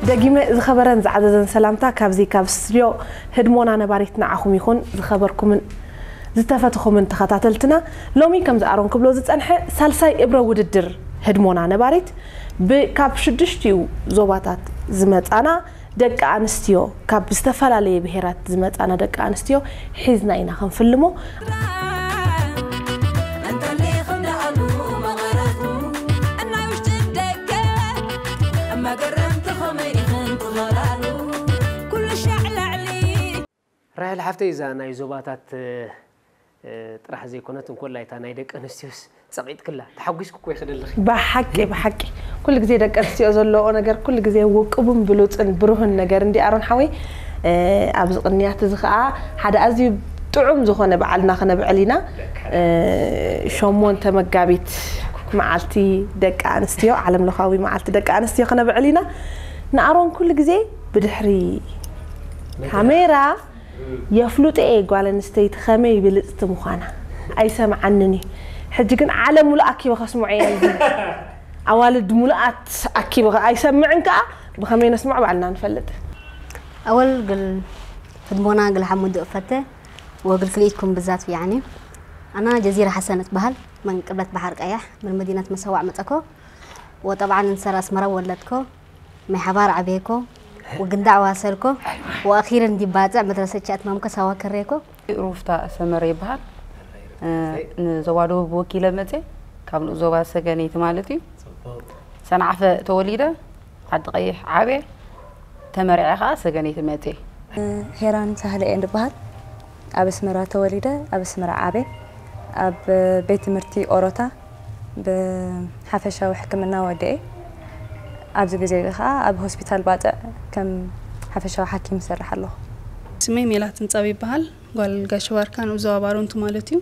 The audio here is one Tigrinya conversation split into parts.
ደጊመ ዝኸበረን ዝዓዘዘን ሰላምታ ካብዚ ካብ ስቱድዮ ህድሞና ነባሪት ንዓኹም ይኹን። ዝኸበርኩምን ዝተፈትኹምን ተኸታተልትና፣ ሎሚ ከምዚ ኣሮን ክብሎ ዝጸንሐ ሳልሳይ እብረ ውድድር ህድሞና ነባሪት ብ-፣ ካብ ሽዱሽቲኡ ዞባታት ዝመጻና ደቂ ኣንስትዮ፣ ካብ ዝተፈላለየ ብሄራት ዝመጻና ደቂ ኣንስትዮ ሒዝና ኢና ክንፍልሞ። ራሄል ሓፍተይ፣ እዛ ናይ ዞባታት ጥራሕ ዘይኮነት፣ እንኮላይ እታ ናይ ደቂ ኣንስትዮስ ጸቒጥክላ። ተሓጒስኩ እኮ ይኽደልኺ። ብሓቂ ብሓቂ ኩሉ ግዜ ደቂ ኣንስትዮ ዘለዎ ነገር ኩሉ ግዜ ውቁብን ብሉጽን ብሩህን ነገር እንዲ ኣሮን ሓወይ። ኣብዚ ቅንያት እዚ ከዓ ሓደ ኣዝዩ ጥዑም ዝኾነ በዓልና ክነብዕል ኢና። ሸሞንተ መጋቢት መዓልቲ ደቂ ኣንስትዮ፣ ዓለም ለኻዊ መዓልቲ ደቂ ኣንስትዮ ክነብዕል ኢና። ንኣሮን ኩሉ ግዜ ብድሕሪ ካሜራ የፍልጦ እየ ጓል ኣንስተይቲ ከመይ ብልፅቲ ምዃና። ኣይሰምዓንን እዩ። ሕጂ ግን ዓለም ሙሉእ ኣኪበ ከስምዖ እየ። እዚ ኣዋልድ ሙሉኣት ኣኪበ ከ-፣ ኣይሰምዕን ከዓ ብኸመይ ነስምዖ ባዕልና ንፈልጥ። ኣወል ግል ህድሞና ግል ሓሙድ እፈተ ወግል ክልኢትኩም ብዛት ያኒ ኣና ጀዚራ ሓሰን እትበሃል መን ቅብለት ባሕር ቀያሕ ምን መዲነት መሰዋዕ መጠኮ ወጠብዓን እንሰር ኣስመራ ወለድኮ ማይ ሓባር ዓብየኮ ወግንዳዕ ዋሰልኮ ወኣኺርን ዲባፅዕ መድረሰ ቻት ማምኮ ሳዋ ከሬኮ። ሩፍታ ሰመረ ይበሃል። ንዞባ ደቡብ ወኪለ መፅየ ካብ ንኡስ ዞባ ሰገነይቲ ማለት እዩ። ሰንዓፈ ተወሊደ ዓዲ ቀይሕ ዓብየ ተመርዐ ከዓ ሰገነይቲ መፅየ። ሄራን ሳህለ እየ ንበሃል። ኣብ ኣስመራ ተወሊደ ኣብ ኣስመራ ዓብየ። ኣብ ቤት ትምህርቲ ኦሮታ ብሓፈሻዊ ሕክምና ወዲኤ ኣብዚ ግዜ እዚ ከዓ ኣብ ሆስፒታል ባፅዕ ከም ሓፈሻዊ ሓኪም ይሰርሕ ኣለኹ። ስመይ ሜላት ህንፃብ ይበሃል። ጓል ጋሽ ባርካ ንኡስ ዞባ ባሮንቱ ማለት እዩ።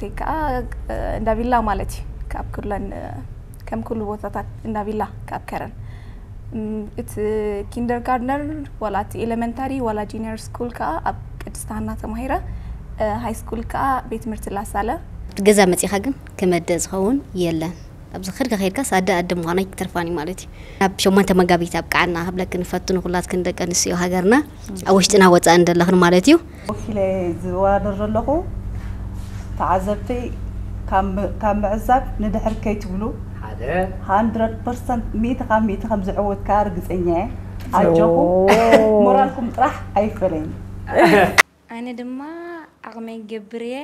ቴ ከዓ እንዳቢላ ማለት እዩ። ካብ ኩለን ከም ኩሉ ቦታታት እንዳቢላ ካብ ከረን እቲ ኪንደርጋርደነር ዋላ እቲ ኤሌመንታሪ ዋላ ጂኒየር ስኩል ከዓ ኣብ ቅድስት ሃና ተማሂረ። ሃይ ስኩል ከዓ ቤት ትምህርቲ ላሳለ። ገዛ መፂኻ ግን ክመደ ዝኸውን የለን። ኣብዚ ከድካ ከድካስ ኣደ ኣደ ምዃና ኣይትተርፋን እዩ ማለት እዩ። ናብ ሸሞንተ መጋቢት ኣብቅዓና ክብለክን እፈቱ ንኹላትክን ደቂ ኣንስትዮ ሃገርና ኣብ ውሽጥና ወፃእን ዘለኽን ማለት እዩ። ወኪለ ዝወዳደር ዘለኹ ተዓዘብተይ ካብ ምዕዛብ ንድሕር ከይትብሉ ሓደ hundred percent ሚእቲ ካብ ሚእቲ ከም ዝዕወት ከዓ ርግፀኛ እየ። ኣጆኹም ሞራልኩም ጥራሕ ኣይፈለይን። ኣነ ድማ ዓቕመይ ገብር እየ።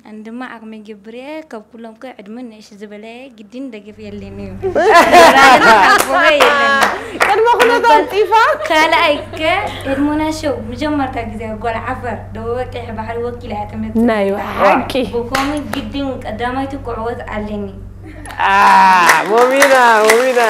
ኣነ ድማ ዓቕመይ ገብር እየ። ካብ ኩሎም ከ ዕድመ ንእሽ ዝበለ ግድን ደገፍ የለን እዩ። ቅድመ ኩነታት ጢፋ። ካልኣይ ከ ህድሞና ሸው መጀመርታ ግዜ ጓል ዓፈር ደቡብ ቀይሕ ባሕሪ ወኪላ እያ ትመጽእ። ናይ ሓቂ። ብኮምን ግድን ቀዳማይቲ ክዕወት ኣለኒ። ሞሚና ሞሚና